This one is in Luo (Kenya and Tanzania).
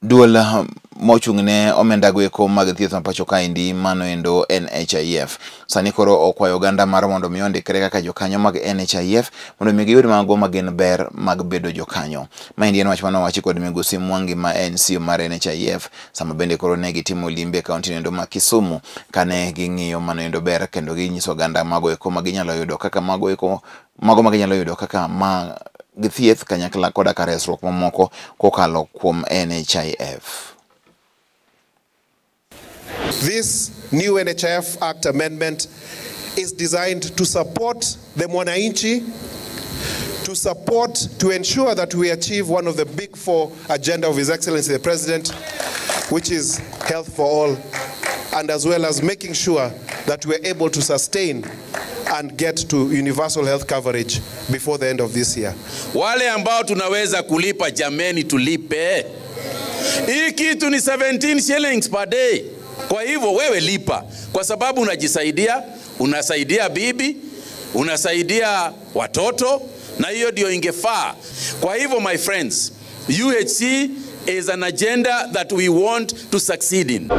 Duol mochung' ne omenda go eko mag thieth ma pacho kaendi, mano endo NHIF, sani koro okwayo oganda mar mondo mi ondikre kaka jokanyo mag NHIF mondo mi giyud mago magin ber mag bedo jokanyo. Maendi en wach manowachi kod migosi Mwangi ma en CEO mar NHIF sama bende koro ne gitimo limbe e kaunti endo ma Kisumu, kane ging'iyo mano endo ber kendo ginyiso oganda mago eko ma ginyalo yudo kaka mago eko mago ma ginyalo yudo kaka ma gi thieth kanyakla koda ka resruok mamoko kokalo kuom NHIF. This new NHIF Act amendment is designed to support the mwananchi, to support, to ensure that we achieve one of the big four agenda of His Excellency the President, which is health for all, and as well as making sure that we're able to sustain and get to universal health coverage before the end of this year. Wale ambao tunaweza kulipa, jameni, tulipe. Hii kitu ni 17 shillings per day. Kwa hivyo wewe lipa, kwa sababu unajisaidia, unasaidia bibi, unasaidia watoto, na hiyo ndio ingefaa. Kwa hivyo, my friends, UHC is an agenda that we want to succeed in. No,